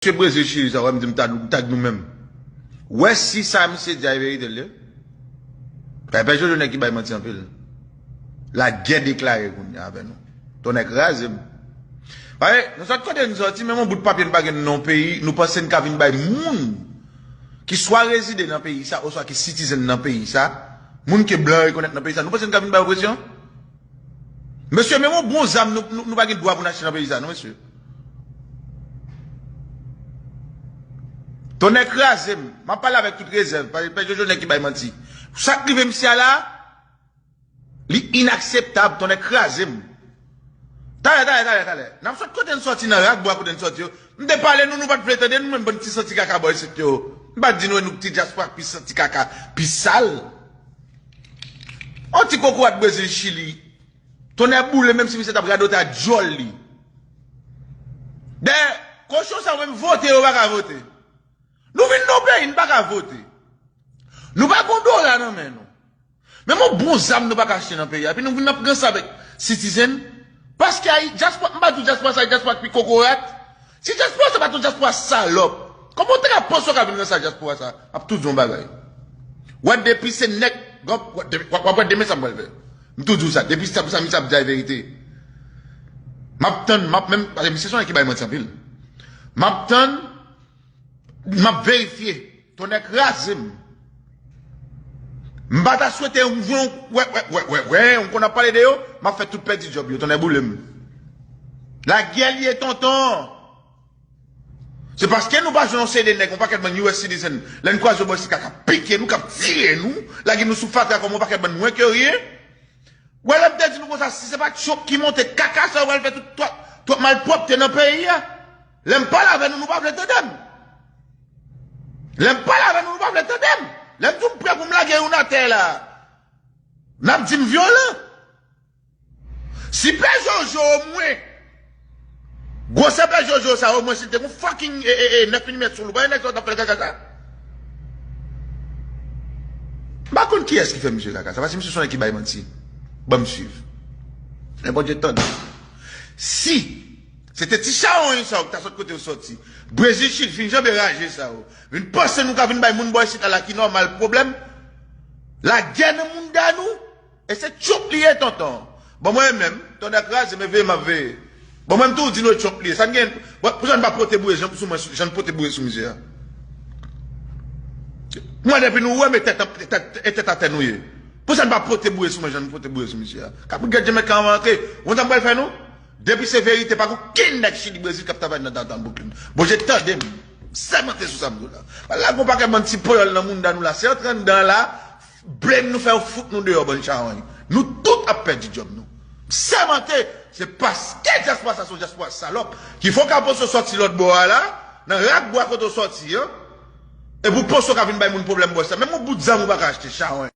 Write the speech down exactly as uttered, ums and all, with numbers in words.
Mesye Brezil Chili sa, w wè m di m tag, m tag nou menm. W wè si sa misye di a e verite l ye? Pè, Pè Jojo nèg ki bay manti anpil. Lagè deklare kounye a avè nou. Tonnè kraze m. Paske, nou sot kote n sòti, menm yon bout papye n pa gen nan yon peyi, nou panse n ka vin bay moun ki swa rezide nan peyi sa, oswa ki citizen nan peyi sa, moun ke blan rekonèt nan peyi sa, nou panse n ka vin bay yo presyon? Mesye, menm yon bon zam, nou, nou, nou pa gen dwa pou n achte nan peyi sa, non, mesye. Tonnè kraze m. M ap pale avèk tout rezèv. Pè, Pè Jojo nèg ki bay manti. Sa k rive misye a la, li inakseptab, tonnè kraze m. Talè, talè, talè, talè. N ap sot kote n sòti nan rak bwa kote n sòti yo. M te pale nou, nou pa t vle tande nou menm bann ti santi kaka bò isit yo. M pa t di nou e nou k ti dyaspora k pi santi kaka, pi sal. On ti kokorat Brezil Chili. Tonnè boule, menm si misye t ap radote a djòl li. Dayè, kochon sa yo menm vote yo pa ka vote. Nou vin nan peyi, n pa ka vote. Nou pa gon dola nan men nou. Menm yon bon zam nou pa ka achte nan peyi a. Epi nou vin ap ranse avèk citizen. Paske Ayi-, dyaspora, m pa di w dyaspora sa, dyaspora k pi kokorat. Si dyaspora sa pa t yon dyaspora salòp, kòman w te ka panse w ka vin ranse ak dyaspora sa? M ap tou di w yon bagay. W ap depi se nèg, w ap, w ap, w ap wè demen sa m pral fè. M tou di w sa. Depi sa, sa misye ap di a e verite. M ap tann, m ap menm, paske misye se yon nèg ki bay manti anpil. M ap tann, m ap verifye. Tonnè kraze m. M pa ta swete yon, yon, wè, wè, wè, wè, wè, yon konn ap pale de yo, m ap fè tout pèdi djòb yo, tonnè boule m. Lagè l ye, tonton. Se paske nou pa jwenn yon seri de nèg, yon pakèt bann U S citizen, lè n kwaze yo bò isit k ap pike nou, k ap tire nou, lage nou sou fatra kòm yon pakèt bann mwen ke rye. Wè, lè m te di nou konsa, si se pa Trump ki monte kaka sa, yo pral fè tout twòp, twòp malpwòpte nan peyi a. Lè m pale avè nou, nou pa vle tande m. Lè m pale avè nou, nou pa vle tande m. Lè m di w m prè pou m lage youn atè la, n ap di m vyolan. Si Pè Jojo omwen, gwosè Pè Jojo sa, omwen si l te gon fucking, e, e, e, nèf milimèt sou l, ou pa wè nèg sa yo t ap fè l kaka sa? M pa konn kiyès ki fè misye kaka sa, paske misye se yon nèg ki bay manti. Ban m swiv. Men Bondye tande. Si se te ti chawony sa yo ki ta sot kote yo sòti, Brezil, Chili, vin janbe raje sa yo, vin panse nou ka vin bay moun bò isit la, la ki nòmal pwoblèm, lagè nan mounda nou, e se Trump li ye, tonton. Bon, mwen menm, tonnè kraze m, e veye m ap veye. Bon, mwen m tou di nou e Trump li ye. Sa n gen, bon, pou sa n pa pote boure jan sou mwen, jan n pote boure sou misye a. Mwen, depi nou wè m e tèt, tèt, e tèt atè nou ye. Pou sa n pa pote boure sou mwen jan n pote boure sou misye a. Kapri gèt Jamaica anvan antre. Ou konn sa m pral fè nou? Depi se verite, pa gen okenn nèg Chili, Brezil k ap travay nan downtown Brooklyn. Bondye tande m. Sèmante sou sa m di w la. Pa lage yon pakèt bann ti ponyòl nan mounda nou la. Se antre anndan la, blame nou, fè yo fout nou deyò, bann chawony. Nou tout ap pèdi djòb nou. M sèmante, se paske dyaspora sa se yon dyaspora salòp ki fè w ka panse w sòti lòt bò a la, nan rak bwa kote w sòti an, epi w panse w ka vin bay moun pwoblèm bò sa. Menm yon bout zam ou pa ka achte, chawony.